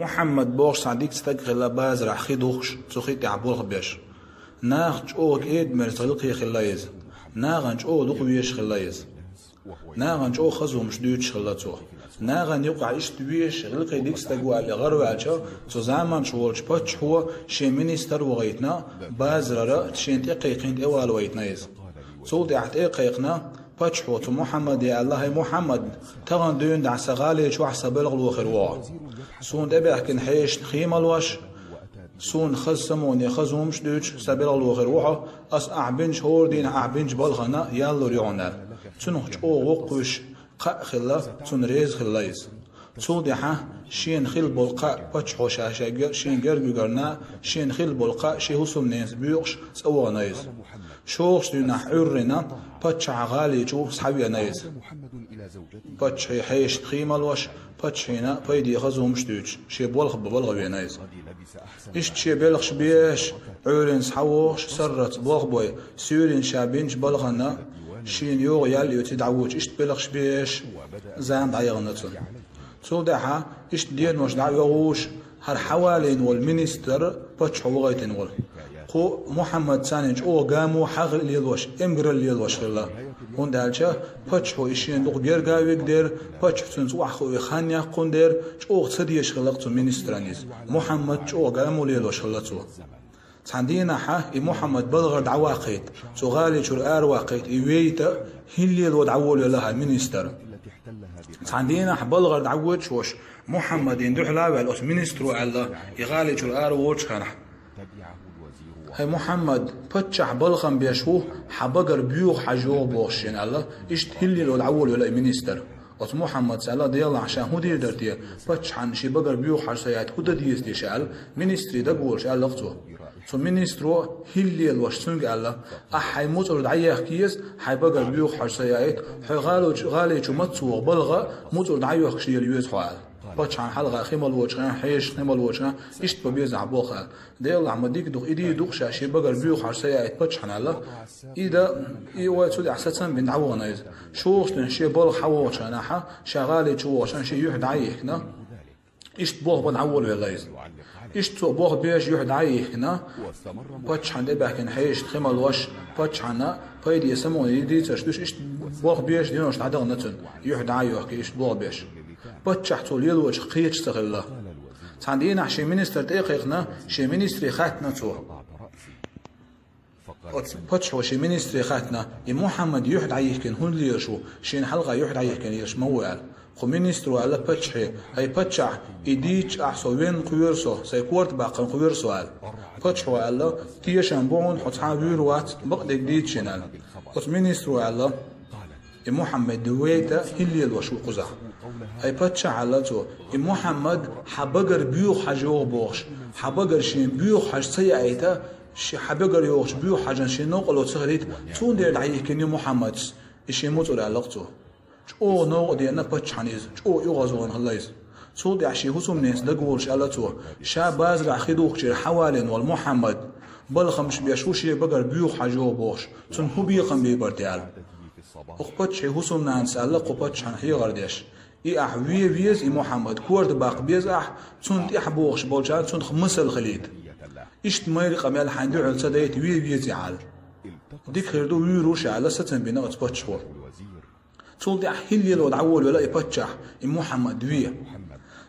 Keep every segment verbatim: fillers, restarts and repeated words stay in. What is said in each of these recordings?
Мухьаммад бохуш цхьа дика стаг хилла базарахь хи духкуш, цу хи тӀехь болх беш. Нахаца чӀогӀа кӀеда-мерза гӀиллакхе хилла иза. Нахана чӀогӀа дукха везаш хилла иза. Нахана чӀогӀа хаза хӀумаш дуьйцуш хилла цо. Нахана юкъахь иштта везаш, гӀиллакхе дика стаг ву аьлла гӀараваьлча, цу заманчохь волчу паччахьо шен министр вахийтина, базарара шена тӀекхайкхина тӀевалавайтина иза. Цул тӀаьхьа тӀекхайкхина, паччахьо цу Мухьаммаде аьлла: «ХӀай Мухьаммад, тахана дуьйна дӀа сан гӀали чохь сан белхало хир ву хьо. Суна тӀебаьхкина хьешашна хи малош, суна хаза самоне хаза хӀумаш дуьйцуш сан белхало хир ву хьо, ас ахь бинчу хӀора дийнахь ахь бинчу балхана ял лур ю хьуна», — аьлла. Цунах чӀогӀа воккхавеш кхаъ хилла, цунна реза хилла иза. Цул тӀаьхьа шена хилла болу кхаъ паччахьо ша шен гер-, шен герга вигарна, шена хилла болу кхаъ шен хӀусамненца боькъуш цӀа вахана иза. ШолгӀачу дийнахь Ӏуьйранна паччахьан гӀали чу схьавеана иза. Паччахье хьешашна хи малош, паччахьна пайде хаза хӀумаш дуьйцуш, шен болх бан балха веана иза. Иштта шен белхаш беш, Ӏуьйранна схьавогӀуш, сарралц болх бой, суьйранна ша бинчу балхана шена йогӀу ял оьций дӀавоьдуш, иштта белхаш беш, зама дӀаяхана цунна. Цул тӀаьхьа иштта денош дӀа а йогӀуш, хӀара схьавалийна волу министр паччахьо вахийтина волу. Кху Мухьаммадца чӀогӀа гамо хьагӀ лелош, эмгаралла лелош хилла. ХӀунда аьлча паччахьо и шена дукха герга а вигадера, паччахьо цуьнца охьахуий хан яккхун дера, чӀогӀа ца дезаш хилла-кх цу министран иза. Мухьаммад чӀогӀа гамо лелош хилла цо. Цхьана дийнахьа и Мухьаммад балхара дӀаваккхийта, цу гӀали чуьра араваккхийта, и вейта, хӀилла лело дӀаволавелла хӀара министр. Цхьана дийнахьа балхара дӀавоьдуш волуш, Мухьаммадна дуьхьал а ваьлла, оцу министро аьлла, и гӀали чуьра араволучу хенахь: «ХӀай Мухьаммад, паччахь балхам беш ву, хьан багара боьха хьожа йогӀу бохуш шена», — аьлла, иштта хӀилла лело дӀаволавелла и министр. Оцу Мухьаммадс аьлла: «Делахь, ша хӀун дийр дара те? Паччахьна шен багара боьха хьожа ца яийта хӀун дан деза те ша?» — аьлла, министре дагаволуш аьлла-кх цо. Цу министро хӀилла лелош цуьнга аьлла: «Ахь хьайн муцӀар дӀаехка еза, хьайн багара боьха хьожа ца яийта, хьо гӀали чу, гӀали чу маца вогӀу балха муцӀар дӀайохкуш лела веза хьо», — аьлла. Паччахьна хьалха хи малочу хенахь, хьешашна хи малочу хенахь, иштта бан беза ахь болх аьлла. Делахь ма дика ду-кх, и дийр ду-кх ша, шен багара боьха хьожа ца яийта паччахьна аьлла. И дан, и вай цу тӀехь сацам бина дӀавахана иза. ШолгӀачу дийнахь шен балха схьавогӀучу хенахьа, ша гӀали чу вогӀучу хенахь шен юьхь дӀа а йихкина, иштта болх бан дӀаволавелла иза. Иштта цо болх беш юьхь дӀа а йихкина, паччахьна тӀебаьхкина хьешашна хи малош, паччахьна пайде самоне дийцарш дуьйцуш, иштта болх беш денош дӀадахана цуьнан, юьхь дӀа а йохкий, иштта болх беш. Паччахь цо лелочух кхеташ ца хилла. Цхьана дийнахь шен министр тӀе а кхайкхина, шен министре хаьттина цо. Оцу паччахьо шен министре хаьттина: «И Мухьаммад юьхь дӀайихкина хӀунда лелаш ву, шена хьалха юьхь дӀайихкина лелаш ма ву?» — аьлла. Кху министро аьлла паччахье: «ХӀай паччахь, и дийцча ахь со венна кхоьру со, сайн корта баккхина кхоьру со», — аьлла. Паччахьо аьлла: «Тешам бу хьуна, хьо цхьа а вуьйр вац, бакъдерг дийца шена», — аьлла. Оцу министро аьлла: «И Мухьаммад вейта хӀилла лелош ву кхузахь». «ХӀай паччахь, — аьлла цо, — и Мухьаммад хьан багара боьха хьожа йогӀу бохуш, хьан багара шен боьха хьожа ца яийта, шен хьан багара йогӀучу боьха хьожанна шен новкъарло ца хилийта, цундела дӀайихкина ю Мухьаммадс и шен муцӀар», — аьлла-кх цо. ЧӀогӀа новкъа деана паччахьна иза, чӀогӀа оьгӀазвахана хилла иза. Цул тӀаьхьа шен хӀусамненца дагаволуш аьлла цо: «Ша базарахь хи духкучуьра схьавалийна волу Мухьаммад балхамаш беш ву шен багара боьха хьожа йогӀу бохуш, цунна хӀун бекхам бийр бара те?» — аьлла. Оцу паччахье хӀусамнанас аьлла кху паччахьна хьехар деш: «И ахь вен веза, и Мухьаммад, корта баккха беза ахь, цунна тӀаьхьа богӀуш болчарна цунах масал хилийта. Иштта майра къамел хьайна дуьхьал ца дайта, вен веза ахь», — аьлла. «Дика хир ду, вуьйр ву ша», — аьлла, сацам бина оцу паччахьо. Цул тӀаьхьа хӀилла лело дӀаволавелла и паччахь, и Мухьаммад вен.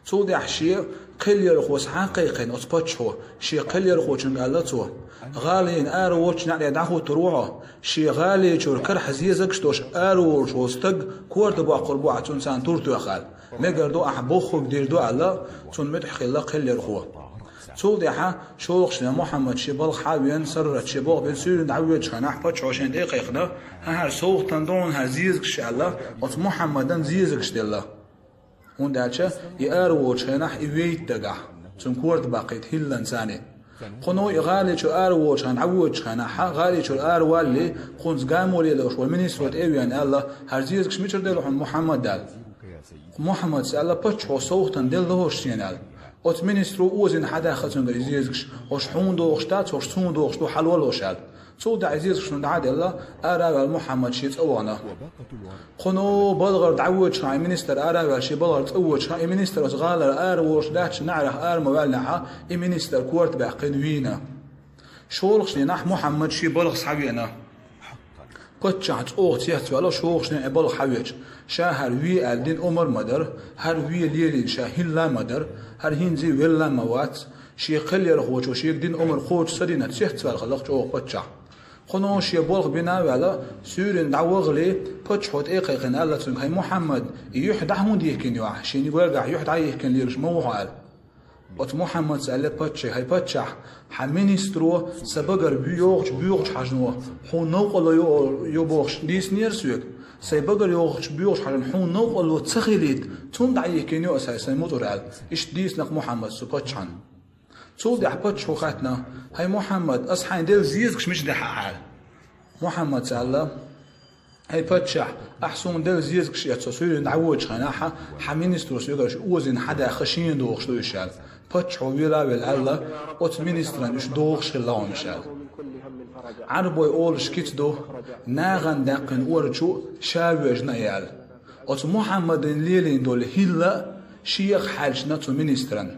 Цул тӀаьхьа шен кхел ярхо схьа а кхайкхина оцу паччахьо, шен кхел ярхочуьнга аьлла цо: «ГӀалина араволучу неӀаре дӀахӀуттур ву хьо, шен гӀали чуьра карахь зезагаш долуш араволуш волу стаг корта боккхур бу ахь цунна, царна тур тоьхна», — аьлла. «Мегар ду, ахь бохург дийр ду», — аьлла, цунна муьтӀахь хилла кхел ярхо. Цул тӀаьхьа шолгӀачу дийнахь Мухьаммад шен балха схьа а веана, сарралц шен болх бина суьйранна дӀавоьдучу хенахь паччахьо шена тӀе а кхайкхина: «ХӀара совгӀатана ду хьуна хӀара зезагаш», — аьлла, оцу Мухьаммадна зезагаш делла. ХӀунда аьлча и араволучу хенахь и вейта дагахь, цунна корта баккхийта хӀилланца царна. Кхуно и гӀали чуьра араволучу хенахь, дӀавоьдучу хенахь, гӀали чуьра аравалале, кхунца гамо лелош волу министро тӀе а веана аьлла: «ХӀара зезагаш мичара делла хьуна, Мухьаммад?» — аьлла. Мухьаммадс аьлла: «Паччахьо совгӀатана делла хӀорш шена», — аьлла. Оцу министро озийна схьадаьхна цуьнгара и зезагаш: «ХӀорш хьуна догӀуш дац, хӀорш суна догӀуш ду, хьалавала хӀорш», — аьлла. Цул тӀаьхьа зезагашна дӀа а делла, ара а ваьлла Мухьаммад ший цӀа вахана. Кхуьно балхара дӀавоьдучу хана и министр ара а ваьлла ший балхара цӀа воьдучу хана, и министр оцу гӀалара ара волуш даьчча наӀарах ара ма ваьллинехь, и министр корта баьккхина вийна. ШолгӀачу дийнахь Мухьаммад ший балха схьавеана. Паччахь чӀогӀа цецваьлла, шолгӀачу дийнахь и балха схьавеача, ша хӀара ве аьлла дина омра ма дара, хӀара ве лелийна ша хӀилла а ма дара, хӀара хӀинца а велла а ма вац, шен кхеллархочо шега дина омра кхочуш ца дина цецваьлла хилла-кх чӀогӀа паччахь. Кхуьно шен балха бина а ваьлла, суьйранна дӀавахале, паччахьо тӀе а кхайкхина аьлла цуьнга: «ХӀай Мухьаммад, и юьхь дӀа хӀунда йихкина ю ахь? Шен и гойгахь юьхь дӀа а йихкина лелаш ма ву хьо», — аьлла. Оцу Мухьаммада аьлла паччахье: «ХӀай паччахь, хьан министро сан багара йогӀучу боьхачу хьажано хьуна новкъарло йо, йо бохуш дийцинера соьга. Сайн багара йогӀучу боьхачу хьажано хьуна новкъарло ца хилийта, цунна дӀа а йихкина ю аса хӀара сайн муцӀар», — аьлла. Иштта дийцина-кх Мухьаммада цу паччахьна. Цул тӀаьхьа паччахьо хаьттина: «ХӀай Мухьаммад, аса хьайна делла зезагаш мича даьхьа ахь?» — аьлла. Мухьаммада аьлла: «ХӀай паччахь, ахь суна делла зезагаш эцна со суьйранна дӀавоьдучу хенахь, хьан министро соьгара озийна хьадаьхна шена догӀуш ду уьш», — аьлла. Паччахьо вела а велла аьлла: «Оцу министран уьш догӀуш хилла хьуна уьш», — аьлла. Ӏарбой олуш кица ду: «Нахана даьккхина ора чу ша воьжна а», — аьлла. Оцу Мухьаммадна лелийна долу хӀилла а шех хьаьлчана цу министран.